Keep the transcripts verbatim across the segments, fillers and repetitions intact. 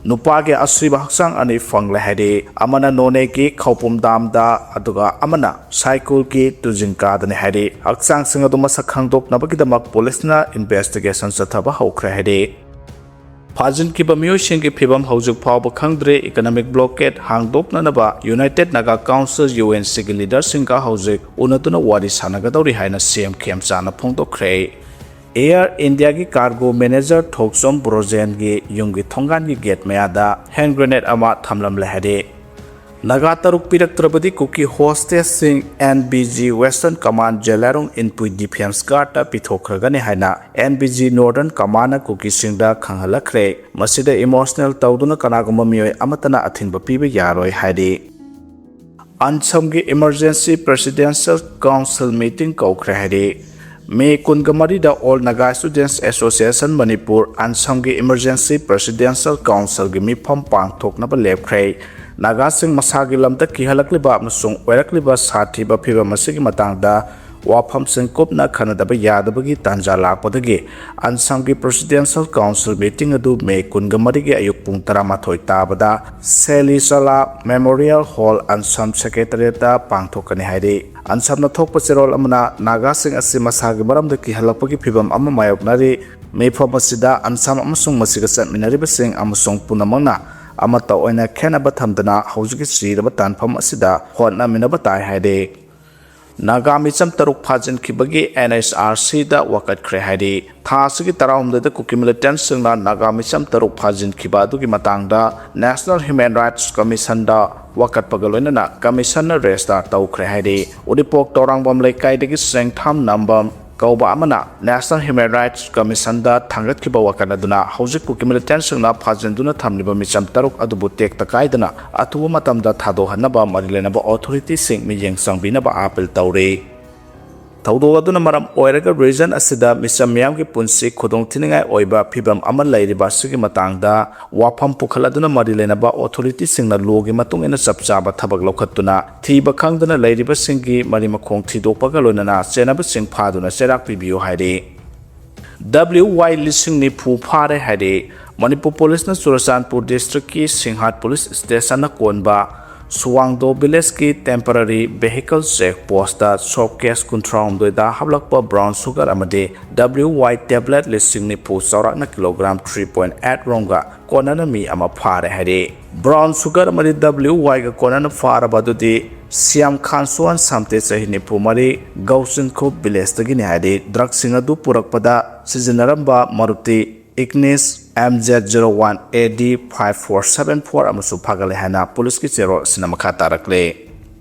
ꯅꯨꯄꯥꯒꯤ ꯑꯁꯤꯕ ꯍꯛꯆꯥꯡ ꯑꯅꯤ ꯐꯪꯂꯦ ꯍꯥꯏꯔꯤ꯫ ꯑꯃꯅ ꯅꯣꯅꯦꯒꯤ ꯈꯧꯄꯨꯝ ꯗꯥꯝꯗ, ꯑꯗꯨꯒ ꯑꯃꯅ ꯁꯥꯏꯀꯨꯜꯒꯤ ꯇꯨꯖꯤꯡꯀꯥꯗꯅꯤ ꯍꯥꯏꯔꯤ꯫ ꯍꯛꯆꯥꯡꯁꯤꯡ ꯑꯗꯨ ꯃꯁꯛ ꯈꯪꯗꯣꯛꯅꯕꯒꯤꯗꯃꯛ ꯄꯨꯂꯤꯁꯅ ꯏꯟꯚꯦꯁꯇꯤꯒꯦꯁꯟ ꯆꯠꯊꯕ ꯍꯧꯈ꯭ꯔꯦ ꯍꯥꯏꯔꯤ꯫ ꯐꯥꯖꯤꯟꯈꯤꯕ ꯃꯤꯑꯣꯏꯁꯤꯡꯒꯤ ꯐꯤꯕꯝ ꯍꯧꯖꯤꯛ ꯐꯥꯎꯕ ꯈꯪꯗ꯭ꯔꯦ꯫ ꯏꯀꯅꯣꯃꯤꯛ ꯕ꯭ꯂꯣꯀꯦꯠ ꯍꯥꯡꯗꯣꯛꯅꯅꯕ united Naga council, U N ꯁꯤꯒꯤ ꯂꯤꯗꯔꯁꯤꯡꯒ ꯍꯧꯖꯤꯛ ꯎꯅꯗꯨꯅ ꯋꯥꯔꯤ ꯁꯥꯟꯅꯒꯗꯧꯔꯤ ꯍꯥꯏꯅ ꯁꯤ ꯑꯦꯝ ꯈꯦꯝꯆꯥꯅ ꯐꯣꯡꯗꯣꯛꯈ꯭ꯔꯦ꯫ ꯑꯦꯌꯔ ꯏꯟꯗꯤꯌꯥꯒꯤ ꯀꯥꯔꯒꯣ ꯃꯦꯅꯦꯖꯔ ꯊꯣꯛꯆꯣꯝ ꯕ꯭ꯔꯣꯖꯦꯟꯒꯤ ꯌꯨꯝꯒꯤ ꯊꯣꯡꯒꯥꯟꯒꯤ ꯒꯦꯠ ꯃꯌꯥꯗ ꯍꯦꯟ ꯒ꯭ꯔꯦꯅꯦꯗ ꯑꯃ ꯊꯝꯂꯝꯂꯦ ꯍꯥꯏꯔꯤ꯫ ꯅꯥꯒꯥ ꯇꯔꯨꯛ ꯄꯤꯔꯛꯇ꯭ꯔꯕꯗꯤ ꯀꯨꯀꯤ ꯍꯣꯁꯇꯦꯖꯁꯤꯡ N B G western command Jelarong Inpui defence ꯒꯥꯔꯗꯇ ꯄꯤꯊꯣꯛꯈ꯭ꯔꯒꯅꯤ ꯍꯥꯏꯅ ꯑꯦꯟ ꯕꯤ ꯖꯤ ꯅꯣꯔꯗꯔꯟ ꯀꯃꯥꯟꯅ ꯀꯨꯀꯤꯁꯤꯡꯗ ꯈꯪꯍꯜꯂꯛꯈ꯭ꯔꯦ꯫ ꯃꯁꯤꯗ ꯏꯃꯣꯁꯅꯦꯜ ꯇꯧꯗꯨꯅ ꯀꯅꯥꯒꯨꯝꯕ ꯃꯤꯑꯣꯏ ꯑꯃꯠꯇꯅ ꯑꯊꯤꯡꯕ ꯄꯤꯕ ꯌꯥꯔꯣꯏ ꯍꯥꯏꯔꯤ꯫ ꯑꯟꯁꯝꯒꯤ ꯏꯃꯔꯖꯦꯟꯁꯤ ꯄ꯭ꯔꯦꯁꯤꯗꯦꯟꯁꯤꯌꯦꯜ ꯀꯥꯎꯟꯁꯤꯜ ꯃꯤꯇꯤꯡ ꯀꯧꯈ꯭ꯔꯦ ꯍꯥꯏꯔꯤ꯫ ꯃꯦ ꯀꯨꯟꯒ ꯃꯔꯤꯗ all Naga students association Manipur ꯑꯟꯁꯝꯒꯤ ꯏꯃꯔꯖꯦꯟꯁꯤ ꯄ꯭ꯔꯦꯁꯤꯗꯦꯟꯁꯤꯌꯦꯜ ꯀꯥꯎꯟꯁꯤꯜꯒꯤ ꯃꯤꯐꯝ ꯄꯥꯡꯊꯣꯛꯅꯕ ꯂꯦꯞꯈ꯭ꯔꯦ꯫ ꯅꯥꯒꯥꯁꯤꯡ ꯃꯁꯥꯒꯤ ꯂꯝꯗ ꯀꯤꯍꯜꯂꯛꯂꯤꯕ ꯑꯃꯁꯨꯡ ꯑꯣꯏꯔꯛꯂꯤꯕ ꯁꯥꯊꯤꯕ ꯐꯤꯕꯝ ꯑꯁꯤꯒꯤ ꯃꯇꯥꯡꯗ ꯋꯥꯐꯝꯁꯤꯡ ꯀꯨꯞꯅ ꯈꯟꯅꯗꯕ ꯌꯥꯗꯕꯒꯤ ꯇꯥꯟꯖꯥ ꯂꯥꯛꯄꯗꯒꯤ ꯑꯟꯁꯝꯒꯤ ꯄ꯭ꯔꯦꯁꯤꯗꯦꯟꯁꯤꯌꯦꯜ ꯀꯥꯎꯟꯁꯤꯜ ꯃꯤꯇꯤꯡ ꯑꯗꯨ ꯃꯦ ꯀꯨꯟꯒ ꯃꯔꯤꯒꯤ ꯑꯌꯨꯛ ꯄꯨꯡ ꯇꯔꯥꯃꯥꯊꯣꯏ ꯇꯥꯕꯗ ꯁꯦꯂꯤꯁꯥꯂꯥ ꯃꯦꯃꯣꯔꯤꯌꯦꯜ ꯍꯣꯜ, ꯑꯟꯁꯝ ꯁꯦꯀ꯭ꯔꯦꯇꯔꯤꯌꯦꯠꯇ ꯄꯥꯡꯊꯣꯛꯀꯅꯤ ꯍꯥꯏꯔꯤ꯫ ꯑꯟꯁꯝꯅ ꯊꯣꯛꯄ ꯆꯦꯔꯣꯜ ꯑꯃꯅ ꯅꯥꯒꯥꯁꯤꯡ ꯑꯁꯤ ꯃꯁꯥꯒꯤ ꯃꯔꯝꯗ ꯀꯤꯍꯜꯂꯛꯄꯒꯤ ꯐꯤꯚꯝ ꯑꯃ ꯃꯥꯌꯣꯛꯅꯔꯤ꯫ ꯃꯤꯐꯝ ꯑꯁꯤꯗ ꯑꯟꯁꯝ ꯑꯃꯁꯨꯡ ꯃꯁꯤꯒ ꯆꯠꯃꯤꯟꯅꯔꯤꯕꯁꯤꯡ ꯑꯃꯁꯨꯡ ꯄꯨꯝꯅꯃꯛꯅ ꯑꯃꯠꯇ ꯑꯣꯏꯅ ꯈꯦꯟꯅꯕ ꯊꯝꯗꯅ ꯍꯧꯖꯤꯛꯀꯤ ꯆꯤꯔꯕ ꯇꯥꯟꯐꯝ ꯑꯁꯤꯗ ꯍꯣꯠꯅꯃꯤꯟꯅꯕ ꯇꯥꯏ ꯍꯥꯏꯔꯤ꯫ ꯅꯥꯒꯥ ꯃꯤꯆꯝ ꯇꯔꯨꯛ ꯐꯥꯖꯤꯟꯈꯤꯕꯒꯤ ꯑꯦꯟ ꯑꯩꯆ ꯑꯥꯔ ꯁꯤꯗ ꯋꯥꯀꯠꯈ꯭ꯔꯦ ꯍꯥꯏꯔꯤ꯫ ꯊꯥ ꯑꯁꯤꯒꯤ ꯇꯔꯥꯍꯨꯝꯗꯣꯏꯗ ꯀꯨꯀꯤ ꯃꯤꯂꯤꯇꯦꯟꯠꯁꯤꯡꯅ ꯅꯥꯒꯥ ꯃꯤꯆꯝ ꯇꯔꯨꯛ ꯐꯥꯖꯤꯟꯈꯤꯕ ꯑꯗꯨꯒꯤ ꯃꯇꯥꯡꯗ ꯅꯦꯁꯅꯦꯜ ꯍ꯭ꯌꯨꯃꯦꯟ ꯔꯥꯏꯠꯁ ꯀꯃꯤꯁꯟꯗ ꯋꯥꯀꯠꯄꯒ ꯂꯣꯏꯅꯅ ꯀꯃꯤꯁꯟꯅ ꯔꯦꯖꯤꯁꯇꯥꯔ ꯇꯧꯈ꯭ꯔꯦ ꯍꯥꯏꯔꯤ꯫ ꯎꯔꯤꯄꯣꯛ ꯇꯧꯔꯥꯡꯕꯝ ꯂꯩꯀꯥꯏꯗꯒꯤ ꯆꯦꯡꯊꯥꯝ ꯅꯥꯝꯕꯝ ꯀꯧꯕ ꯑꯃꯅ ꯅꯦꯁꯅꯦꯜ ꯍ꯭ꯌꯨꯃꯦꯟ ꯔꯥꯏꯠꯁ ꯀꯃꯤꯁꯟꯗ ꯊꯥꯡꯒꯠꯈꯤꯕ ꯋꯥꯀꯠ ꯑꯗꯨꯅ ꯍꯧꯖꯤꯛ ꯀꯨꯀꯤ ꯃꯤꯂꯤꯇꯦꯟꯠꯁꯤꯡꯅ ꯐꯥꯖꯤꯟꯗꯨꯅ ꯊꯝꯂꯤꯕ ꯃꯤꯆꯝ ꯇꯔꯨꯛ ꯑꯗꯨꯕꯨ ꯇꯦꯛꯇ ꯀꯥꯏꯗꯅ ꯑꯊꯨꯕ ꯃꯇꯝꯗ ꯊꯥꯗꯣꯛꯍꯟꯅꯕ ꯃꯔꯤ ꯂꯩꯅꯕ ꯑꯣꯊꯣꯔꯤꯇꯤꯁꯤꯡ ꯃꯤꯠꯌꯦꯡ ꯆꯪꯕꯤꯅꯕ ꯑꯥꯄꯤꯜ ꯇꯧꯔꯤ꯫ ꯊꯧꯗꯣꯛ ꯑꯗꯨꯅ ꯃꯔꯝ ꯑꯣꯏꯔꯒ ꯔꯤꯖꯟ ꯑꯁꯤꯗ ꯃꯤꯆꯝ ꯃꯤꯌꯥꯝꯒꯤ ꯄꯨꯟꯁꯤ ꯈꯨꯗꯣꯡꯊꯤꯅꯤꯡꯉꯥꯏ ꯑꯣꯏꯕ ꯐꯤꯚꯝ ꯑꯃ ꯂꯩꯔꯤꯕ ꯑꯁꯤꯒꯤ ꯃꯇꯥꯡꯗ ꯋꯥꯐꯝ ꯄꯨꯈꯠꯂꯗꯨꯅ ꯃꯔꯤ ꯂꯩꯅꯕ ꯑꯣꯊꯣꯔꯤꯇꯤꯁꯤꯡꯅ ꯂꯣꯒꯤ ꯃꯇꯨꯡ ꯏꯟꯅ ꯆꯞ ꯆꯥꯕ ꯊꯕꯛ ꯂꯧꯈꯠꯇꯨꯅ ꯊꯤꯕ ꯈꯪꯗꯅ ꯂꯩꯔꯤꯕꯁꯤꯡꯒꯤ ꯃꯔꯤ ꯃꯈꯣꯡ ꯊꯤꯗꯣꯛꯄꯒ ꯂꯣꯏꯅꯅ ꯆꯦꯟꯅꯕꯁꯤꯡ ꯐꯥꯗꯨꯅ ꯆꯩꯔꯥꯛ ꯄꯤꯕꯤꯌꯨ ꯍꯥꯏꯔꯤ꯫ ꯗꯕ꯭ꯂꯤꯎ ꯋꯥꯏ ꯂꯤꯁꯤꯡ ꯅꯤꯐꯨ ꯐꯥꯔꯦ ꯍꯥꯏꯔꯦ꯫ ꯃꯅꯤꯄꯨꯔ ꯄꯨꯂꯤꯁꯅ ꯆꯨꯔꯆꯥꯟꯄꯨꯔ ꯗꯤꯁꯇ꯭ꯔꯤꯛꯀꯤ ꯁꯤꯡꯍꯥꯠ ꯄꯨꯂꯤꯁ ꯁ꯭ꯇꯦꯁꯟꯅ ꯀꯣꯟꯕ ꯁꯨꯋꯥꯡꯗꯣ ꯚꯤꯂꯦꯖꯀꯤ temporary vehicle check postꯇ suitcase ꯀꯨꯟꯊ꯭ꯔꯥꯍꯨꯝꯗꯣꯏꯗ ꯍꯥꯞꯂꯛꯄ brown sugar ꯑꯃꯗꯤ ꯗꯕ꯭ꯂꯤꯎ ꯋꯥꯏ tablet ꯂꯤꯁꯤꯡ ꯅꯤꯐꯨ, ꯆꯥꯎꯔꯥꯛꯅ ꯀꯤꯂꯣꯒ꯭ꯔꯥꯝ three point eight ꯔꯣꯝꯒ ꯀꯣꯟꯅꯅ ꯃꯤ ꯑꯃ ꯐꯥꯔꯦ ꯍꯥꯏꯔꯤ꯫ Brown sugar ꯑꯃꯗꯤ ꯗꯕ꯭ꯂꯤꯎ ꯋꯥꯏꯒ ꯀꯣꯟꯅꯅ ꯐꯥꯔꯕ ꯑꯗꯨꯗꯤ ꯁꯤꯌꯥꯝ ꯈꯥꯟꯁꯨꯋꯥꯟ ꯁꯥꯝꯇꯦ, ꯆꯍꯤ ꯅꯤꯐꯨ ꯃꯔꯤ, ꯒꯧꯁꯤꯟꯈꯨꯞ ꯚꯤꯂꯦꯖꯇꯒꯤꯅꯤ ꯍꯥꯏꯔꯤ꯫ Drugꯁꯤꯡ ꯑꯗꯨ ꯄꯨꯔꯛꯄꯗ ꯁꯤꯖꯤꯟꯅꯔꯝꯕ ꯃꯔꯨꯇꯤ ꯏꯒꯅꯤꯁ M Z zero one A D five four seven four ꯑꯃꯁꯨ ꯐꯥꯒꯠꯂꯦ ꯍꯥꯏꯅ ꯄꯨꯂꯤꯁꯀꯤ ꯆꯦꯔꯣꯜ ꯑꯁꯤꯅ ꯃꯈꯥ ꯇꯥꯔꯛꯂꯦ꯫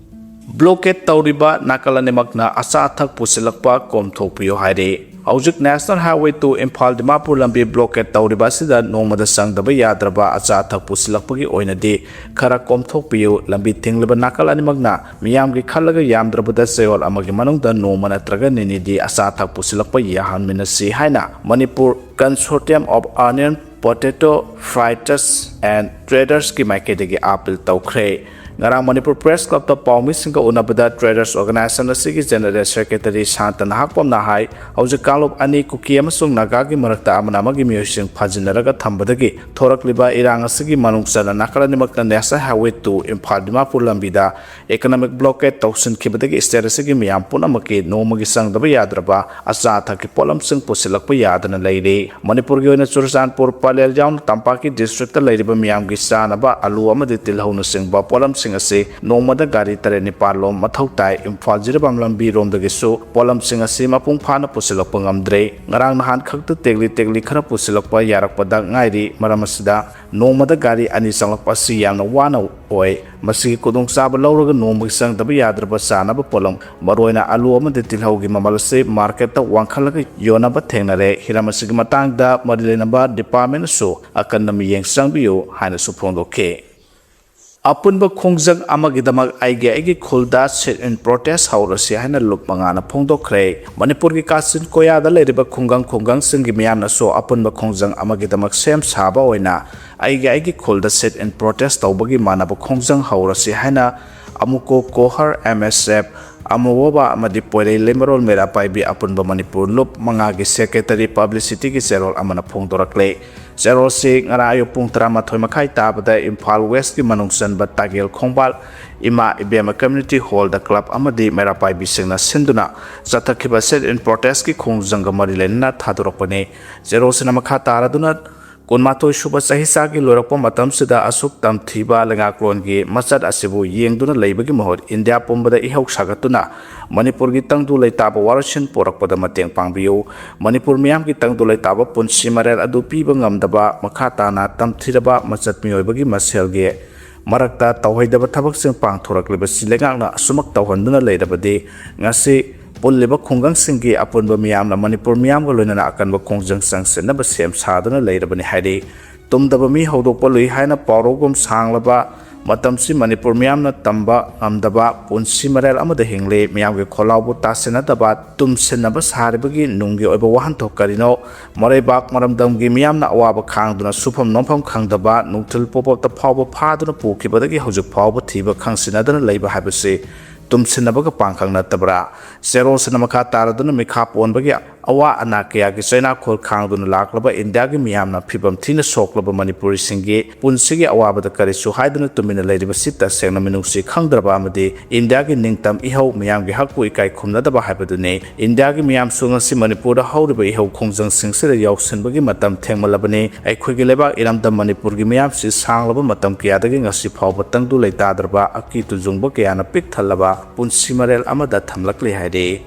Blockade ꯇꯧꯔꯤꯕ ꯅꯥꯀꯜ ꯑꯅꯤꯃꯛꯅ ꯑꯆꯥ ꯑꯊꯛ ꯄꯨꯁꯤꯜꯂꯛꯄ ꯀꯣꯝꯊꯣꯛꯄꯤꯌꯨ ꯍꯥꯏꯔꯤ꯫ ꯍꯧꯖꯤꯛ National Highway two Imphal Dimapur ꯂꯝꯕꯤ blockade ꯇꯧꯔꯤꯕ ꯑꯁꯤꯗ ꯅꯣꯡꯃꯗ ꯆꯪꯗꯕ ꯌꯥꯗ꯭ꯔꯕ ꯑꯆꯥ ꯑꯊꯛ ꯄꯨꯁꯤꯜꯂꯛꯄꯒꯤ ꯑꯣꯏꯅꯗꯤ ꯈꯔ ꯀꯣꯝꯊꯣꯛꯄꯤꯌꯨ꯫ ꯂꯝꯕꯤ ꯊꯤꯡꯂꯤꯕ ꯅꯥꯀꯜ ꯑꯅꯤꯃꯛꯅ ꯃꯤꯌꯥꯝꯒꯤ ꯈꯜꯂꯒ ꯌꯥꯝꯗ꯭ꯔꯕꯗ ꯆꯌꯣꯜ ꯑꯃꯒꯤ ꯃꯅꯨꯡꯗ ꯅꯣꯡꯃ ꯅꯠꯇ꯭ꯔꯒ ꯅꯤꯅꯤꯗꯤ ꯑꯆꯥ ꯑꯊꯛ ꯄꯨꯁꯤꯜꯂꯛꯄ ꯌꯥꯍꯟꯃꯤꯟꯅꯁꯤ ꯍꯥꯏꯅ Manipur Consortium of Onion Potato Friters and Tradersꯀꯤ ꯃꯥꯏꯀꯩꯗꯒꯤ appeal ꯇꯧꯈ꯭ꯔꯦ꯫ ꯉꯔꯥꯡ ꯃꯅꯤꯄꯨꯔ Press Clubꯇ ꯄꯥꯎꯃꯤꯁꯤꯡꯒ ꯎꯅꯕꯗ traders organization ꯑꯁꯤꯒꯤ General Secretary ꯁꯥꯟꯇ ꯅꯍꯥꯛꯄꯝꯅ ꯍꯥꯏ, ꯍꯧꯖꯤꯛ ꯀꯥꯡꯂꯨꯞ ꯑꯅꯤ, ꯀꯨꯀꯤ ꯑꯃꯁꯨꯡ ꯅꯥꯒꯥꯒꯤ ꯃꯔꯛꯇ ꯑꯃꯅ ꯑꯃꯒꯤ ꯃꯤꯑꯣꯏꯁꯤꯡ ꯐꯥꯖꯤꯟꯅꯔꯒ ꯊꯝꯕꯗꯒꯤ ꯊꯣꯔꯛꯂꯤꯕ ꯏꯔꯥꯡ ꯑꯁꯤꯒꯤ ꯃꯅꯨꯡ ꯆꯟꯅ ꯅꯥꯀꯜ ꯑꯅꯤꯃꯛꯅ National Highway two Imphal Dimapur ꯂꯝꯕꯤꯗ economic blockade ꯇꯧꯁꯤꯟꯈꯤꯕꯗꯒꯤ state ꯑꯁꯤꯒꯤ ꯃꯤꯌꯥꯝ ꯄꯨꯝꯅꯃꯛꯀꯤ ꯅꯣꯡꯃꯒꯤ ꯆꯪꯗꯕ ꯌꯥꯗ꯭ꯔꯕ ꯑꯆꯥ ꯑꯊꯛꯀꯤ ꯄꯣꯠꯂꯝꯁꯤꯡ ꯄꯨꯁꯤꯜꯂꯛꯄ ꯌꯥꯗꯅ ꯂꯩꯔꯤ꯫ ꯃꯅꯤꯄꯨꯔꯒꯤ ꯑꯣꯏꯅ ꯆꯨꯔꯆꯥꯟꯄꯨꯔ, ꯄꯂꯦꯜ ꯌꯥꯎꯅ ꯇꯝꯄꯥꯛꯀꯤ districtꯇ ꯂꯩꯔꯤꯕ ꯃꯤꯌꯥꯝꯒꯤ ꯆꯥꯅꯕ ꯑꯂꯨ ꯑꯃꯗꯤ ꯇꯤꯜꯍꯧꯅꯆꯤꯡꯕ ꯄꯣꯠꯂꯝꯁꯤꯡ ꯑꯁꯤ ꯅꯣꯡꯃꯗ ꯒꯥꯔꯤ ꯇꯔꯦꯠ ꯅꯤꯄꯥꯜ ꯂꯣꯝ ꯃꯊꯧ ꯇꯥꯏ꯫ ꯏꯝꯐꯥꯜ ꯖꯤꯔꯤꯕꯥꯝ ꯂꯝꯕꯤꯔꯣꯝꯗꯒꯤꯁꯨ ꯄꯣꯠꯂꯝꯁꯤꯡ ꯑꯁꯤ ꯃꯄꯨꯡ ꯐꯥꯅ ꯄꯨꯁꯤꯜꯂꯛꯄ ꯉꯝꯗ꯭ꯔꯦ꯫ ꯉꯔꯥꯡ ꯅꯍꯥꯟ ꯈꯛꯇ ꯇꯦꯛꯂꯤ ꯇꯦꯛꯂꯤ ꯈꯔ ꯄꯨꯁꯤꯜꯂꯛꯄ ꯌꯥꯔꯛꯄꯗ ꯉꯥꯏꯔꯤ꯫ ꯃꯔꯝ ꯑꯁꯤꯗ ꯅꯣꯡꯃꯗ ꯒꯥꯔꯤ ꯑꯅꯤ ꯆꯪꯂꯛꯄ ꯑꯁꯤ ꯌꯥꯝꯅ ꯋꯥꯅ ꯑꯣꯏ꯫ ꯃꯁꯤꯒꯤ ꯈꯨꯗꯣꯡꯆꯥꯕ ꯂꯧꯔꯒ ꯅꯣꯡꯃꯒꯤ ꯆꯪꯗꯕ ꯌꯥꯗ꯭ꯔꯕ ꯆꯥꯅꯕ ꯄꯣꯠꯂꯝ, ꯃꯔꯨꯑꯣꯏꯅ ꯑꯂꯨ ꯑꯃꯗꯤ ꯇꯤꯜꯍꯧꯒꯤ ꯃꯃꯜ ꯑꯁꯤ marketꯇ ꯋꯥꯡꯈꯠꯂꯒ ꯌꯣꯟꯅꯕ ꯊꯦꯡꯅꯔꯦ꯫ ꯍꯤꯔꯝ ꯑꯁꯤꯒꯤ ꯃꯇꯥꯡꯗ ꯃꯔꯤ ꯂꯩꯅꯕ departmentꯅꯁꯨ ꯑꯀꯟꯕ ꯃꯤꯠꯌꯦꯡ ꯆꯪꯕꯤꯌꯨ ꯍꯥꯏꯅꯁꯨ ꯐꯣꯡꯗꯣꯛꯈꯤ꯫ ꯑꯄꯨꯟꯕ ꯈꯣꯡꯖꯪ ꯑꯃꯒꯤꯗꯃꯛ ꯑꯩꯒꯤ ꯑꯩꯒꯤ ꯈꯨꯜꯗ sit in protest ꯍꯧꯔꯁꯤ ꯍꯥꯏꯅ ꯂꯨꯞ ꯃꯉꯥꯅ ꯐꯣꯡꯗꯣꯛꯈ꯭ꯔꯦ꯫ ꯃꯅꯤꯄꯨꯔꯒꯤ ꯀꯥꯆꯤꯟ ꯀꯣꯌꯥꯗ ꯂꯩꯔꯤꯕ ꯈꯨꯡꯒꯪ ꯈꯨꯡꯒꯪꯁꯤꯡꯒꯤ ꯃꯤꯌꯥꯝꯅꯁꯨ ꯑꯄꯨꯟꯕ ꯈꯣꯡꯖꯪ ꯑꯃꯒꯤꯗꯃꯛ ꯁꯦꯝ ꯁꯥꯕ ꯑꯣꯏꯅ ꯑꯩꯒꯤ ꯑꯩꯒꯤ ꯈꯨꯜꯗ sit in protest ꯇꯧꯕꯒꯤ ꯃꯥꯟꯅꯕ ꯈꯣꯡꯖꯪ ꯍꯧꯔꯁꯤ ꯍꯥꯏꯅ ꯑꯃꯨꯀꯣ ꯀꯣꯍꯔ M S F ꯑꯃꯨꯕꯣꯕ ꯑꯃꯗꯤ ꯄꯣꯏꯔꯩ ꯂꯩꯃꯔꯣꯜ ꯃꯩꯔꯥ ꯄꯥꯏꯕꯤ ꯑꯄꯨꯟꯕ ꯃꯅꯤꯄꯨꯔ ꯂꯨꯞ ꯃꯉꯥꯒꯤ ꯁꯦꯀ꯭ꯔꯦꯇꯔꯤ ꯄꯕ꯭ꯂꯤꯁꯤꯇꯤꯒꯤ ꯆꯦꯔꯣꯜ ꯑꯃꯅ ꯐꯣꯡꯗꯣꯔꯛꯂꯦ꯫ ꯆꯦꯔꯣꯜꯁꯤ ꯉꯔꯥꯡ ꯑꯌꯨꯛ ꯄꯨꯡ ꯇꯔꯥꯃꯥꯊꯣꯏ ꯃꯈꯥꯏ ꯇꯥꯕꯗ ꯏꯝꯐꯥꯜ ꯋꯦꯁꯀꯤ ꯃꯅꯨꯡ ꯆꯟꯕ ꯇꯥꯒꯦꯜ ꯈꯣꯡꯕꯥꯜ ꯏꯃꯥ ꯏꯕꯦꯝꯃ ꯀꯝꯌꯨꯅꯤꯇꯤ ꯍꯣꯜꯗ ꯀ꯭ꯂꯕ ꯑꯃꯗꯤ ꯃꯩꯔꯥ ꯄꯥꯏꯕꯤꯁꯤꯡꯅ ꯁꯤꯟꯗꯨꯅ ꯆꯠꯊꯈꯤꯕ sit-in protest-ꯀꯤ ꯈꯣꯡꯖꯪꯒ ꯃꯔꯤ ꯂꯩꯅꯅ ꯊꯥꯗꯣꯔꯛꯄꯅꯤ꯫ ꯆꯦꯔꯣꯜꯁꯤꯅ ꯃꯈꯥ ꯇꯥꯔꯗꯨꯅ, ꯀꯨꯟꯃꯥꯊꯣꯏ ꯁꯨꯕ ꯆꯍꯤꯆꯥꯒꯤ ꯂꯣꯏꯔꯛꯄ ꯃꯇꯝꯁꯤꯗ ꯑꯁꯨꯛ ꯇꯝꯊꯤꯕ ꯂꯩꯉꯥꯛꯂꯣꯟꯒꯤ ꯃꯆꯠ ꯑꯁꯤꯕꯨ ꯌꯦꯡꯗꯨꯅ ꯂꯩꯕꯒꯤ ꯃꯍꯨꯠ ꯏꯟꯗꯤꯌꯥ ꯄꯨꯝꯕꯗ ꯏꯍꯧ ꯁꯥꯒꯠꯇꯨꯅ ꯃꯅꯤꯄꯨꯔꯒꯤ ꯇꯪꯗꯨ ꯂꯩꯇꯥꯕ ꯋꯥꯔꯣꯏꯁꯤꯟ ꯄꯣꯔꯛꯄꯗ ꯃꯇꯦꯡ ꯄꯥꯡꯕꯤꯌꯨ꯫ ꯃꯅꯤꯄꯨꯔ ꯃꯤꯌꯥꯝꯒꯤ ꯇꯪꯗꯨ ꯂꯩꯇꯥꯕ ꯄꯨꯟꯁꯤ ꯃꯔꯦꯜ ꯑꯗꯨ ꯄꯤꯕ ꯉꯝꯗꯕ, ꯃꯈꯥ ꯇꯥꯅ ꯇꯝꯊꯤꯔꯕ ꯃꯆꯠ ꯃꯤꯑꯣꯏꯕꯒꯤ ꯃꯁꯦꯜꯒꯤ ꯃꯔꯛꯇ ꯇꯧꯍꯩꯗꯕ ꯊꯕꯛꯁꯤꯡ ꯄꯥꯡꯊꯣꯔꯛꯂꯤꯕꯁꯤ ꯂꯩꯉꯥꯛꯅ ꯑꯁꯨꯃꯛ ꯇꯧꯍꯟꯗꯨꯅ ꯂꯩꯔꯕꯗꯤ ꯉꯁꯤ ꯄꯨꯜꯂꯤꯕ ꯈꯨꯡꯒꯪꯁꯤꯡꯒꯤ ꯑꯄꯨꯟꯕ ꯃꯤꯌꯥꯝꯅ ꯃꯅꯤꯄꯨꯔ ꯃꯤꯌꯥꯝꯒ ꯂꯣꯏꯅꯅ ꯑꯀꯟꯕ ꯈꯣꯡꯖꯪ ꯆꯪꯁꯤꯟꯅꯕ ꯁꯦꯝ ꯁꯥꯗꯨꯅ ꯂꯩꯔꯕꯅꯤ ꯍꯥꯏꯔꯤ꯫ ꯇꯨꯝꯗꯕ ꯃꯤ ꯍꯧꯗꯣꯛꯄ ꯂꯨꯏ ꯍꯥꯏꯅ ꯄꯥꯎꯔꯧꯒꯨꯝ ꯁꯥꯡꯂꯕ ꯃꯇꯝꯁꯤ ꯃꯅꯤꯄꯨꯔ ꯃꯤꯌꯥꯝꯅ ꯇꯝꯕ ꯉꯝꯗꯕ ꯄꯨꯟꯁꯤ ꯃꯔꯦꯜ ꯑꯃꯗ ꯍꯤꯡꯂꯤ꯫ ꯃꯤꯌꯥꯝꯒꯤ ꯈꯣꯜꯂꯥꯎꯕꯨ ꯇꯥꯁꯤꯟꯅꯗꯕ, ꯇꯨꯝꯁꯤꯟꯅꯕ ꯁꯥꯔꯤꯕꯒꯤ ꯅꯨꯡꯒꯤ ꯑꯣꯏꯕ ꯋꯥꯍꯟꯊꯣꯛ ꯀꯔꯤꯅꯣ? ꯃꯔꯩꯕꯥꯛ ꯃꯔꯝꯗꯝꯒꯤ ꯃꯤꯌꯥꯝꯅ ꯑꯋꯥꯕ ꯈꯥꯡꯗꯨꯅ ꯁꯨꯐꯝ ꯅꯣꯝꯐꯝ ꯈꯪꯗꯕ, ꯅꯨꯡꯊꯤꯜ ꯄꯣꯄꯣꯞꯇ ꯐꯥꯎꯕ ꯐꯥꯗꯨꯅ ꯄꯨꯈꯤꯕꯗꯒꯤ ꯍꯧꯖꯤꯛ ꯐꯥꯎꯕ ꯊꯤꯕ ꯈꯪꯁꯤꯟꯅꯗꯅ ꯂꯩꯕ ꯍꯥꯏꯕꯁꯤ ꯇꯨꯝꯁꯤꯟꯅꯕꯒ ꯄꯥꯡꯈꯛ ꯅꯠꯇꯕ꯭ꯔꯥ? ꯆꯦꯔꯣꯜꯁꯤꯅ ꯃꯈꯥ ꯇꯥꯔꯗꯨꯅ ꯃꯤꯈꯥ ꯄꯣꯟꯕꯒꯤ ꯑꯋꯥ ꯑꯅꯥ ꯀꯌꯥꯒꯤ ꯆꯩꯅꯥꯈꯣꯜ ꯈꯥꯡꯗꯨꯅ ꯂꯥꯛꯂꯕ ꯏꯟꯗꯤꯌꯥꯒꯤ ꯃꯤꯌꯥꯝꯅ ꯐꯤꯕꯝ ꯊꯤꯅ ꯁꯣꯛꯂꯕ ꯃꯅꯤꯄꯨꯔꯤꯁꯤꯡꯒꯤ ꯄꯨꯟꯁꯤꯒꯤ ꯑꯋꯥꯕꯗ ꯀꯔꯤꯁꯨ ꯍꯥꯏꯗꯨꯅ ꯇꯨꯃꯤꯟꯅ ꯂꯩꯔꯤꯕꯁꯤ ꯇꯁꯦꯡꯅ ꯃꯤꯅꯨꯡꯁꯤ ꯈꯪꯗ꯭ꯔꯕ ꯑꯃꯗꯤ ꯏꯟꯗꯤꯌꯥꯒꯤ ꯅꯤꯡꯇꯝ ꯏꯍꯧ, ꯃꯤꯌꯥꯝꯒꯤ ꯍꯛꯄꯨ ꯏꯀꯥꯏ ꯈꯨꯝꯅꯗꯕ ꯍꯥꯏꯕꯗꯨꯅꯤ꯫ ꯏꯟꯗꯤꯌꯥꯒꯤ ꯃꯤꯌꯥꯝꯁꯨ ꯉꯁꯤ ꯃꯅꯤꯄꯨꯔꯗ ꯍꯧꯔꯤꯕ ꯏꯍꯧ ꯈꯣꯡꯖꯪꯁꯤꯡꯁꯤꯗ ꯌꯥꯎꯁꯤꯟꯕꯒꯤ ꯃꯇꯝ ꯊꯦꯡꯃꯜꯂꯕꯅꯤ꯫ ꯑꯩꯈꯣꯏꯒꯤ ꯂꯩꯕꯥꯛ ꯏꯔꯝꯗꯝ ꯃꯅꯤꯄꯨꯔꯒꯤ ꯃꯤꯌꯥꯝꯁꯤ ꯁꯥꯡꯂꯕ ꯃꯇꯝ ꯀꯌꯥꯗꯒꯤ ꯉꯁꯤ ꯐꯥꯎꯕ ꯇꯪꯗꯨ ꯂꯩꯇꯥꯗ꯭ꯔꯕ, ꯑꯀꯤ ꯇꯨꯖꯨꯡꯕ ꯀꯌꯥꯅ ꯄꯤꯛ ꯊꯜꯂꯕ ꯄꯨꯟꯁꯤ ꯃꯔꯦꯜ ꯑꯃꯗ ꯊꯝꯂꯛꯂꯤ ꯍꯥꯏꯔꯤ꯫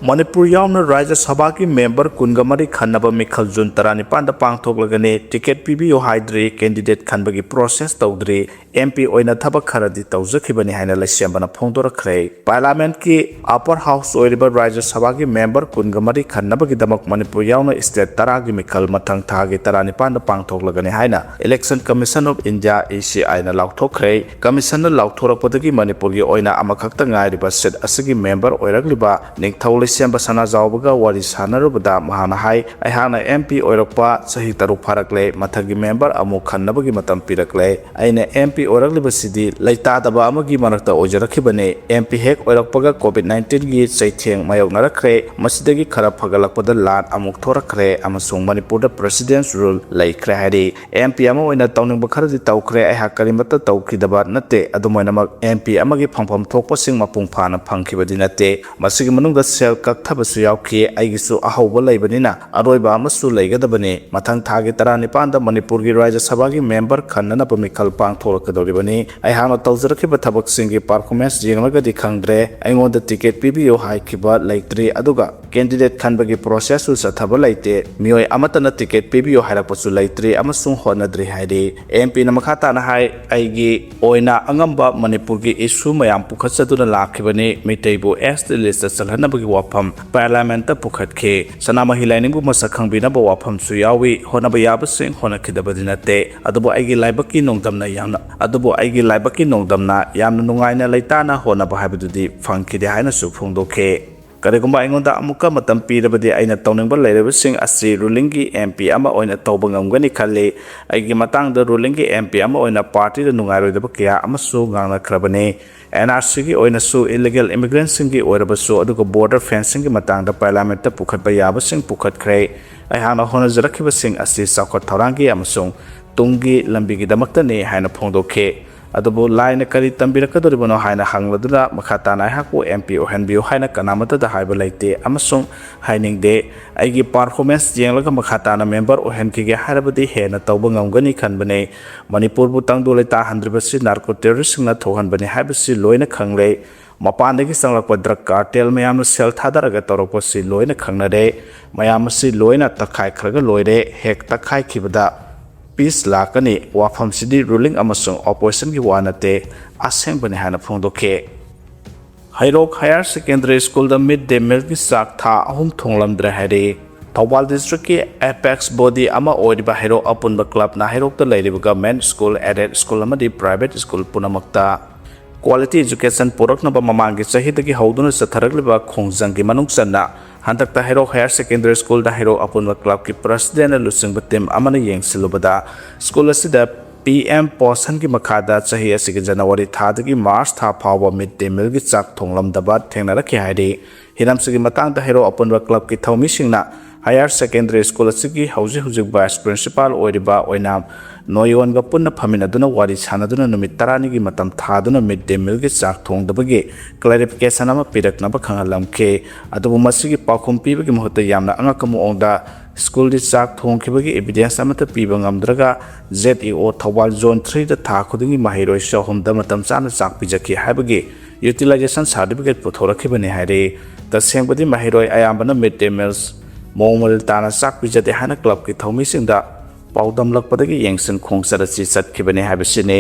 ꯃꯅꯤꯄꯨꯔ ꯌꯥꯎꯅ ꯔꯥꯖ꯭ꯌ ꯁꯚꯥꯒꯤ ꯃꯦꯝꯕꯔ ꯀꯨꯟꯒ ꯃꯔꯤ ꯈꯟꯅꯕ ꯃꯤꯈꯜ ꯖꯨꯟ ꯇꯔꯥꯅꯤꯄꯥꯟꯗ ꯄꯥꯡꯊꯣꯛꯂꯒꯅꯤ꯫ ꯇꯤꯀꯦꯠ ꯄꯤꯕꯤꯌꯨ ꯍꯥꯏꯗ꯭ꯔꯤ, ꯀꯦꯟꯗꯤꯗꯦꯠ ꯈꯟꯕꯒꯤ ꯄ꯭ꯔꯣꯁꯦꯁ ꯇꯧꯗ꯭ꯔꯤ꯫ ꯑꯦꯝ ꯄꯤ ꯑꯣꯏꯅ ꯊꯕꯛ ꯈꯔꯗꯤ ꯇꯧꯖꯈꯤꯕꯅꯤ ꯍꯥꯏꯅ ꯂꯩꯁꯦꯝꯕꯅ ꯐꯣꯡꯗꯣꯔꯛꯈ꯭ꯔꯦ꯫ ꯄꯥꯔꯂꯥꯃꯦꯟꯠꯀꯤ ꯑꯄꯔ ꯍꯥꯎꯁ ꯑꯣꯏꯔꯤꯕ ꯔꯥꯖ꯭ꯌ ꯁꯚꯥꯒꯤ ꯃꯦꯝꯕꯔ ꯀꯨꯟꯒ ꯃꯔꯤ ꯈꯟꯅꯕꯒꯤꯗꯃꯛ ꯃꯅꯤꯄꯨꯔ ꯌꯥꯎꯅ ꯁ꯭ꯇꯦꯠ ꯇꯔꯥꯒꯤ ꯃꯤꯈꯜ ꯃꯊꯪ ꯊꯥꯒꯤ ꯇꯔꯥꯅꯤꯄꯥꯟꯗ ꯄꯥꯡꯊꯣꯛꯂꯒꯅꯤ ꯍꯥꯏꯅ Election Commission of India, E C I ꯅ ꯂꯥꯎꯊꯣꯛꯈ꯭ꯔꯦ꯫ ꯀꯃꯤꯁꯟꯅ ꯂꯥꯎꯊꯣꯔꯛꯄꯗꯒꯤ ꯃꯅꯤꯄꯨꯔꯒꯤ ꯑꯣꯏꯅ ꯑꯃꯈꯛꯇ ꯉꯥꯏꯔꯤꯕ ꯁꯤꯠ ꯑꯁꯤꯒꯤ ꯃꯦꯝꯕꯔ ꯑꯣꯏꯔꯛꯂꯤꯕ ꯅꯤꯡꯊꯧ ꯁꯦꯝꯕ ꯁꯅꯥꯖꯥꯎꯕꯒ ꯋꯥꯔꯤ ꯁꯥꯟꯅꯔꯨꯕꯗ ꯃꯍꯥꯛꯅ ꯍꯥꯏ, "ꯑꯩꯍꯥꯛꯅ ꯑꯦꯝ ꯄꯤ ꯑꯣꯏꯔꯛꯄ ꯆꯍꯤ ꯇꯔꯨꯛ ꯐꯥꯔꯛꯂꯦ, ꯃꯊꯪꯒꯤ ꯃꯦꯝꯕꯔ ꯑꯃꯨꯛ ꯈꯟꯅꯕꯒꯤ ꯃꯇꯝ ꯄꯤꯔꯛꯂꯦ꯫ ꯑꯩꯅ ꯑꯦꯝ ꯄꯤ ꯑꯣꯏꯔꯛꯂꯤꯕꯁꯤꯗꯤ ꯂꯩꯇꯥꯗꯕ ꯑꯃꯒꯤ ꯃꯔꯛꯇ ꯑꯣꯏꯖꯔꯛꯈꯤꯕꯅꯤ꯫ ꯑꯦꯝ ꯄꯤ ꯍꯦꯛ ꯑꯣꯏꯔꯛꯄꯒ ꯀꯣꯚꯤꯗ ꯅꯥꯏꯟꯇꯤꯟꯒꯤ ꯆꯩꯊꯦꯡ ꯃꯥꯌꯣꯛꯅꯔꯛꯈ꯭ꯔꯦ, ꯃꯁꯤꯗꯒꯤ ꯈꯔ ꯐꯒꯠꯂꯛꯄꯗ ꯂꯥꯟ ꯑꯃꯨꯛ ꯊꯣꯔꯛꯈ꯭ꯔꯦ ꯑꯃꯁꯨꯡ ꯃꯅꯤꯄꯨꯔꯗ ꯄ꯭ꯔꯦꯁꯤꯗꯦꯟꯁ ꯔꯨꯜ ꯂꯩꯈ꯭ꯔꯦ" ꯍꯥꯏꯔꯤ꯫ "ꯑꯦꯝ ꯄꯤ ꯑꯃ ꯑꯣꯏꯅ ꯇꯧꯅꯤꯡꯕ ꯈꯔꯗꯤ ꯇꯧꯈ꯭ꯔꯦ, ꯑꯩꯍꯥꯛ ꯀꯔꯤꯃꯠꯇ ꯇꯧꯈꯤꯗꯕ ꯅꯠꯇꯦ, ꯑꯗꯨꯝ ꯑꯣꯏꯅꯃꯛ ꯑꯦꯝ ꯄꯤ ꯑꯃꯒꯤ ꯐꯪꯐꯝ ꯊꯣꯛꯄꯁꯤꯡ ꯃꯄꯨꯡ ꯐꯥꯅ ꯐꯪꯈꯤꯕꯗꯤ ꯅꯠꯇꯦ꯫ ꯃꯁꯤꯒꯤ ꯃꯅꯨꯡꯗ ꯁꯦꯜ ꯀꯛꯊꯕꯁꯨ ꯌꯥꯎꯈꯤ꯫ ꯑꯩꯒꯤꯁꯨ ꯑꯍꯧꯕ ꯂꯩꯕꯅꯤꯅ ꯑꯔꯣꯏꯕ ꯑꯃꯁꯨ ꯂꯩꯒꯗꯕꯅꯤ꯫ ꯃꯊꯪ ꯊꯥꯒꯤ ꯇꯔꯥꯅꯤꯄꯥꯟꯗ ꯃꯅꯤꯄꯨꯔꯒꯤ ꯔꯥꯖ꯭ꯌ ꯁꯚꯥꯒꯤ ꯃꯦꯝꯕꯔ ꯈꯟꯅꯅꯕ ꯃꯤꯈꯜ ꯄꯥꯡꯊꯣꯔꯛꯀꯗꯧꯔꯤꯕꯅꯤ꯫ ꯑꯩꯍꯥꯛꯅ ꯇꯧꯖꯔꯛꯈꯤꯕ ꯊꯕꯛꯁꯤꯡꯒꯤ ꯄꯔꯐꯣꯔꯃꯦꯟꯁ ꯌꯦꯡꯂꯒꯗꯤ ꯈꯪꯗ꯭ꯔꯦ꯫ ꯑꯩꯉꯣꯟꯗ ꯇꯤꯀꯦꯠ ꯄꯤꯕꯤꯌꯨ ꯍꯥꯏꯈꯤꯕ ꯂꯩꯇ꯭ꯔꯤ, ꯑꯗꯨꯒ ꯀꯦꯟꯗꯤꯗꯦꯠ ꯈꯟꯕꯒꯤ ꯄ꯭ꯔꯣꯁꯦꯁꯁꯨ ꯆꯠꯊꯕ ꯂꯩꯇꯦ꯫ ꯃꯤꯑꯣꯏ ꯑꯃꯠꯇꯅ ꯇꯤꯀꯦꯠ ꯄꯤꯕꯤꯌꯨ ꯍꯥꯏꯔꯛꯄꯁꯨ ꯂꯩꯇ꯭ꯔꯤ ꯑꯃꯁꯨꯡ ꯍꯣꯠꯅꯗ꯭ꯔꯤ" ꯍꯥꯏꯔꯤ꯫ ꯑꯦꯝ ꯄꯤꯅ ꯃꯈꯥ ꯇꯥꯅ ꯍꯥꯏ, "ꯑꯩꯒꯤ ꯑꯣꯏꯅ ꯑꯉꯝꯕ ꯃꯅꯤꯄꯨꯔꯒꯤ ꯏꯁꯨ ꯃꯌꯥꯝ ꯄꯨꯈꯠꯆꯗꯨꯅ ꯂꯥꯛꯈꯤꯕꯅꯤ꯫ ꯃꯤꯇꯩꯕꯨ ꯑꯦꯁ ꯇꯤ ꯂꯤꯁꯇ ꯆꯜꯍꯟꯅꯕꯒꯤ ꯋꯥꯐꯝ ꯄꯥꯔꯂꯤꯌꯥꯃꯦꯟꯠꯇ ꯄꯨꯈꯠꯈꯤ꯫ ꯁꯅꯥꯃꯍꯤ ꯂꯥꯏꯅꯤꯡꯕꯨ ꯃꯁꯛ ꯈꯪꯕꯤꯅꯕ ꯋꯥꯐꯝꯁꯨ ꯌꯥꯎꯏ꯫ ꯍꯣꯠꯅꯕ ꯌꯥꯕꯁꯤꯡ ꯍꯣꯠꯅꯈꯤꯗꯕꯗꯤ ꯅꯠꯇꯦ꯫ ꯑꯗꯨꯕꯨ ꯑꯩꯒꯤ ꯂꯥꯏꯕꯛꯀꯤ ꯅꯣꯡꯗꯝꯅ ꯌꯥꯝꯅ, ꯑꯗꯨꯕꯨ ꯑꯩꯒꯤ ꯂꯥꯏꯕꯛꯀꯤ ꯅꯣꯡꯗꯝꯅ ꯌꯥꯝꯅ ꯅꯨꯡꯉꯥꯏꯅ ꯂꯩꯇꯥꯅ ꯍꯣꯠꯅꯕ ꯍꯥꯏꯕꯗꯨꯗꯤ ꯐꯪꯈꯤꯗꯦ" ꯍꯥꯏꯅꯁꯨ ꯐꯣꯡꯗꯣꯛꯈꯤ꯫ "ꯀꯔꯤꯒꯨꯝꯕ ꯑꯩꯉꯣꯟꯗ ꯑꯃꯨꯛꯀ ꯃꯇꯝ ꯄꯤꯔꯕꯗꯤ ꯑꯩꯅ ꯇꯧꯅꯤꯡꯕ ꯂꯩꯔꯤꯕꯁꯤꯡ ꯑꯁꯤ ꯔꯨꯂꯤꯡꯒꯤ ꯑꯦꯝ ꯄꯤ ꯑꯃ ꯑꯣꯏꯅ ꯇꯧꯕ ꯉꯝꯒꯅꯤ ꯈꯜꯂꯤ꯫ ꯑꯩꯒꯤ ꯃꯇꯥꯡꯗ ꯔꯨꯂꯤꯡꯒꯤ ꯑꯦꯝ ꯄꯤ ꯑꯃ ꯑꯣꯏꯅ ꯄꯥꯔꯇꯤꯗ ꯅꯨꯡꯉꯥꯏꯔꯣꯏꯗꯕ ꯀꯌꯥ ꯑꯃꯁꯨ ꯉꯥꯡꯅꯈ꯭ꯔꯕꯅꯤ꯫ ꯑꯦꯟ ꯑꯥꯔ ꯁꯤꯒꯤ ꯑꯣꯏꯅꯁꯨ ꯏꯂꯤꯒꯦꯜ ꯏꯃꯤꯒ꯭ꯔꯦꯟꯠꯁꯤꯡꯒꯤ ꯑꯣꯏꯔꯕꯁꯨ, ꯑꯗꯨꯒ ꯕꯣꯔꯗꯔ ꯐꯦꯟꯁꯤꯡꯒꯤ ꯃꯇꯥꯡꯗ ꯄꯥꯔꯂꯤꯌꯥꯃꯦꯟꯠꯇ ꯄꯨꯈꯠꯄ ꯌꯥꯕꯁꯤꯡ ꯄꯨꯈꯠꯈ꯭ꯔꯦ꯫ ꯑꯩꯍꯥꯛꯅ ꯍꯣꯠꯅꯖꯔꯛꯈꯤꯕꯁꯤꯡ ꯑꯁꯤ ꯆꯥꯎꯈꯠ ꯊꯧꯔꯥꯡꯒꯤ ꯑꯃꯁꯨꯡ ꯇꯨꯡꯒꯤ ꯂꯝꯕꯤꯒꯤꯗꯃꯛꯇꯅꯤ" ꯍꯥꯏꯅ ꯐꯣꯡꯗꯣꯛꯈꯤ꯫ ꯑꯗꯨꯕꯨ ꯂꯥꯏꯅ ꯀꯔꯤ ꯇꯝꯕꯤꯔꯛꯀꯗꯧꯔꯤꯕꯅꯣ ꯍꯥꯏꯅ ꯍꯪꯂꯗꯨꯅ ꯃꯈꯥ ꯇꯥꯅ ꯑꯩꯍꯥꯛꯄꯨ ꯑꯦꯝ ꯄꯤ ꯑꯣꯏꯍꯟꯕꯤꯌꯨ ꯍꯥꯏꯅ ꯀꯅꯥꯃꯠꯇꯗ ꯍꯥꯏꯕ ꯂꯩꯇꯦ ꯑꯃꯁꯨꯡ ꯍꯥꯏꯅꯤꯡꯗꯦ꯫ ꯑꯩꯒꯤ ꯄꯔꯐꯣꯔꯃꯦꯟꯁ ꯌꯦꯡꯂꯒ ꯃꯈꯥ ꯇꯥꯅ ꯃꯦꯝꯕꯔ ꯑꯣꯏꯍꯟꯈꯤꯒꯦ ꯍꯥꯏꯔꯕꯗꯤ ꯍꯦꯟꯅ ꯇꯧꯕ ꯉꯝꯒꯅꯤ ꯈꯟꯕꯅꯦ꯫ ꯃꯅꯤꯄꯨꯔꯕꯨ ꯇꯪꯗꯨ ꯂꯩꯇꯥꯍꯟꯗ꯭ꯔꯤꯕꯁꯤ ꯅꯥꯔꯀꯣ ꯇꯦꯔꯣꯔꯤꯁꯁꯤꯡꯅ ꯊꯣꯛꯍꯟꯕꯅꯤ ꯍꯥꯏꯕꯁꯤ ꯂꯣꯏꯅ ꯈꯪꯂꯦ꯫ ꯃꯄꯥꯟꯗꯒꯤ ꯆꯪꯂꯛꯄ ꯗ꯭ꯔꯒ ꯀꯥꯔꯇꯦꯜ ꯃꯌꯥꯝꯅ ꯁꯦꯜ ꯊꯥꯗꯔꯒ ꯇꯧꯔꯛꯄꯁꯤ ꯂꯣꯏꯅ ꯈꯪꯅꯔꯦ꯫ ꯃꯌꯥꯝ ꯑꯁꯤ ꯂꯣꯏꯅ ꯇꯛꯈꯥꯏꯈ꯭ꯔꯒ ꯂꯣꯏꯔꯦ꯫ ꯍꯦꯛ ꯇꯛꯈꯥꯏꯈꯤꯕꯗ ꯄꯤꯁ ꯂꯥꯛꯀꯅꯤ꯫ ꯋꯥꯐꯝꯁꯤꯗꯤ ꯔꯨꯂꯤꯡ ꯑꯃꯁꯨꯡ ꯑꯣꯄꯣꯖꯤꯁꯟꯒꯤ ꯋꯥ ꯅꯠꯇꯦ, ꯑꯁꯦꯡꯕꯅꯤ" ꯍꯥꯏꯅ ꯐꯣꯡꯗꯣꯛꯈꯤ꯫ ꯍꯩꯔꯣꯛ ꯍꯥꯌꯔ ꯁꯦꯀꯦꯟꯗꯔꯤ ꯁ꯭ꯀꯨꯜꯗ ꯃꯤꯗ ꯗꯦ ꯃꯤꯜꯒꯤ ꯆꯥꯛ ꯊꯥ ꯑꯍꯨꯝ ꯊꯣꯡꯂꯝꯗ꯭ꯔꯦ ꯍꯥꯏꯔꯤ꯫ ꯊꯧꯕꯥꯜ ꯗꯤꯁꯇ꯭ꯔꯤꯛꯀꯤ ꯑꯦꯄꯦꯛꯁ ꯕꯣꯗꯤ ꯑꯃ ꯑꯣꯏꯔꯤꯕ ꯍꯩꯔꯣꯛ ꯑꯄꯨꯟꯕ ꯀ꯭ꯂꯕꯅ ꯍꯩꯔꯣꯛꯇ ꯂꯩꯔꯤꯕ ꯒꯚꯔꯟꯃꯦꯟꯠ ꯁ꯭ꯀꯨꯜ, ꯑꯦꯗꯦꯗ ꯁ꯭ꯀꯨꯜ ꯑꯃꯗꯤ ꯄ꯭ꯔꯥꯏꯚꯦꯠ ꯁ꯭ꯀꯨꯜ ꯄꯨꯝꯅꯃꯛꯇ quality education ꯄꯨꯔꯛꯅꯕ ꯃꯃꯥꯡꯒꯤ ꯆꯍꯤꯗꯒꯤ ꯍꯧꯗꯨꯅ ꯆꯠꯊꯔꯛꯂꯤꯕ ꯈꯣꯡꯖꯪꯒꯤ ꯃꯅꯨꯡ ꯆꯟꯅ ꯍꯟꯗꯛꯇ ꯍꯩꯔꯣꯛ Higher Secondary Schoolꯗ ꯍꯩꯔꯣꯛ ꯑꯄꯨꯟꯕ clubꯀꯤ presidentꯅ ꯂꯨꯆꯤꯡꯕ team ꯑꯃꯅ ꯌꯦꯡꯁꯤꯜꯂꯨꯕꯗ school ꯑꯁꯤꯗ P M Poshanꯒꯤ ꯃꯈꯥꯗ ꯆꯍꯤ ꯑꯁꯤꯒꯤ January ꯊꯥꯗꯒꯤ March ꯊꯥ ꯐꯥꯎꯕ mid day mealꯒꯤ ꯆꯥꯛ ꯊꯣꯡꯂꯝꯗꯕ ꯊꯦꯡꯅꯔꯛꯈꯤ ꯍꯥꯏꯔꯤ꯫ ꯍꯤꯔꯝꯁꯤꯒꯤ ꯃꯇꯥꯡꯗ ꯍꯩꯔꯣꯛ ꯑꯄꯨꯟꯕ clubꯀꯤ ꯊꯧꯃꯤꯁꯤꯡꯅ Higher Secondary School ꯑꯁꯤꯒꯤ ꯍꯧꯖꯤꯛ ꯍꯧꯖꯤꯛ vice principal ꯑꯣꯏꯔꯤꯕ ꯑꯣꯏꯅꯥꯝ ꯅꯣꯌꯣꯟꯒ ꯄꯨꯟꯅ ꯐꯝꯃꯤꯟꯅꯗꯨꯅ ꯋꯥꯔꯤ ꯁꯥꯟꯅꯗꯨꯅ ꯅꯨꯃꯤꯠ ꯇꯔꯥꯅꯤꯒꯤ ꯃꯇꯝ ꯊꯥꯗꯨꯅ mid day mealꯒꯤ ꯆꯥꯛ ꯊꯣꯡꯗꯕꯒꯤ clarification ꯑꯃ ꯄꯤꯔꯛꯅꯕ ꯈꯪꯍꯜꯂꯝꯈꯤ꯫ ꯑꯗꯨꯕꯨ ꯃꯁꯤꯒꯤ ꯄꯥꯎꯈꯨꯝ ꯄꯤꯕꯒꯤ ꯃꯍꯨꯠꯇ ꯌꯥꯝꯅ ꯑꯉꯛꯄ ꯃꯑꯣꯡꯗ schoolꯗꯤ ꯆꯥꯛ ꯊꯣꯡꯈꯤꯕꯒꯤ evidence ꯑꯃꯠꯇ ꯄꯤꯕ ꯉꯝꯗ꯭ꯔꯒ Z E O Thoubal Zone threeꯗ ꯊꯥ ꯈꯨꯗꯤꯡꯒꯤ ꯃꯍꯩꯔꯣꯏ ꯆꯍꯨꯝꯗ ꯃꯇꯝ ꯆꯥꯅ ꯆꯥꯛ ꯄꯤꯖꯈꯤ ꯍꯥꯏꯕꯒꯤ utilization certificate ꯄꯨꯊꯣꯔꯛꯈꯤꯕꯅꯤ ꯍꯥꯏꯔꯤ꯫ ꯇꯁꯦꯡꯕꯗꯤ ꯃꯍꯩꯔꯣꯏ ꯑꯌꯥꯝꯕꯅ mid day meals ꯃꯑꯣꯡ ꯃꯔꯤꯜ ꯇꯥꯅ ꯆꯥꯛ ꯄꯤꯖꯗꯦ ꯍꯥꯏꯅ clubꯀꯤ ꯊꯧꯃꯤꯁꯤꯡꯗ ꯄꯥꯎꯗꯝꯂꯛꯄꯗꯒꯤ ꯌꯦꯡꯁꯤꯟ ꯈꯣꯡꯆꯠ ꯑꯁꯤ ꯆꯠꯈꯤꯕꯅꯤ ꯍꯥꯏꯕꯁꯤꯅꯤ꯫